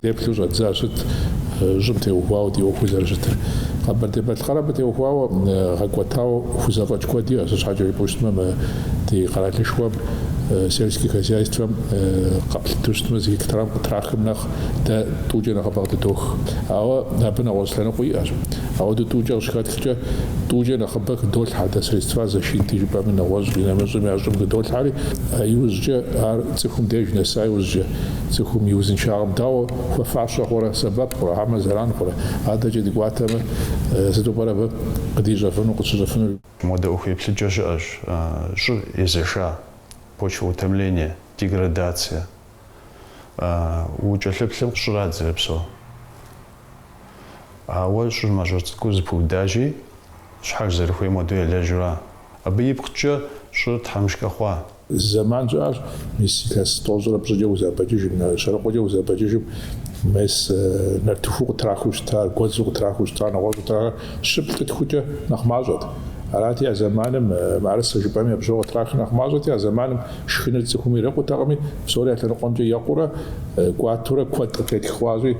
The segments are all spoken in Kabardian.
Деплъу щӏэддзащ сыт щӏым теухуауэ ди ӏуэхур зэрыщытыр. Къэбэрдей-Балъкъэр абы теухуауэ гъэкӏуэтауэ хузэфӏэкӏ куэд иӏэщ, сыт щхьэкӏэ жыпӏэу щытмэ, мы ди къэралышхуэм сельский хозяйствэм къэплъытэу щытмэ, зы гектарым къытрахым нэхъ дэ тӏукӏэ нэхъыбэ къыдыдох. Ауэ абы нэгъуэщӏ лъэныкъуи иӏэщ. Ауэдэу тӏукӏэ къыщыхэтхкӏэ, тӏукӏэ нэхъыбэ хыдолъхьэ дэ средства защиты жыпӏэми, нэгъуэщӏ къинэмыщӏым я щӏым хыдолъхьэри, иужькӏэ ар цӏыхум деж нэса иужькӏэ, цӏыхум и узыншагъэм дауэ хуэфащэ хъурэ, сэбэп хъурэ, хьэмэ зэран хъурэ, адэкӏэ дыкӏуатэмэ, сыту пӏэрэ абы къыдищӏэфыну, къытщыщӏыфыну? Модэ ӏуэху еплъыкӏэ щыӏэщ, щӏыр езэша, почвоутомление, деградация. Укӏэлъыплъым щӏырат зэрыпсэу. Ауэ щӏыр мащӏэ цӏыкӏуу зэпыудащи, щхьэж зэрыхуейм хуэдэу елэжьура. Абы ипкъкӏэ щӏыр тхьэмыщкӏэ хъуа. Зы зэман щыӏащ, мис илъэс тӏощӏрэ пщӏыкӏэ узэӏэбэкӏыжым, щэрыкъуэкӏэ узэӏэбэкӏыжым, мес нартыхуу къытрахыу щытар, гуэдзу къытрахыу щытар, нэгъуэщӏу къытрахар щыплӏы-тхукӏэ нэхъ мащӏэт. Арати, а зэманым мыӏэрысэ жыпӏэми абы щыгъуэ къытрахыр нэхъ мащӏэти, а зэманым шхыныр цӏыхум ирикъутэкъыми, псори а лъэныкъуэмкӏэ екъурэ кӏуатэурэ куэд къытетх хъуащи,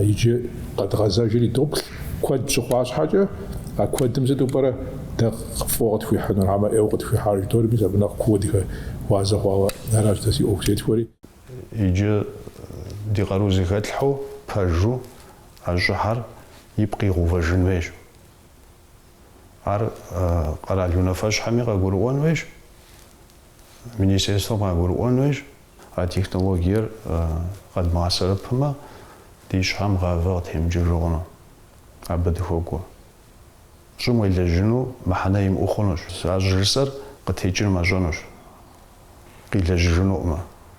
иджы къэдгъэзэжри доплъ, куэд щыхъуа щхьэкӏэ, а куэдым сыту пӏэрэ дэ фӏыуэ къытхуихьынур, хьэмэ ӏейуэ къытхуихьар жыдори, мис абы нэхъ кууэ дыхэгъуазэ хъуауэ аращ дэ си ӏуэху зетхуэри. Иджы ди къару зэхэтлъхьэу пэжу а щӏыхэр ипкъ игъэувэжын хуейщ. Ар къэрал унафэщӏхэми къагурыӏуэн хуейщ, министерствэм къагурыӏуэн хуейщ. А технологиер къэдмыгъэсэбэпмэ, ди щхьэм гъавэ къытемыкӏыжу хъуну. Абы дыхуокӏуэ. Щӏым уелэжьыну мыхьэнэ имыӏэу хъунущ. А щӏыжысӏэр къытекӏыр мащӏэнущ, къилэжьыжынукъымэ.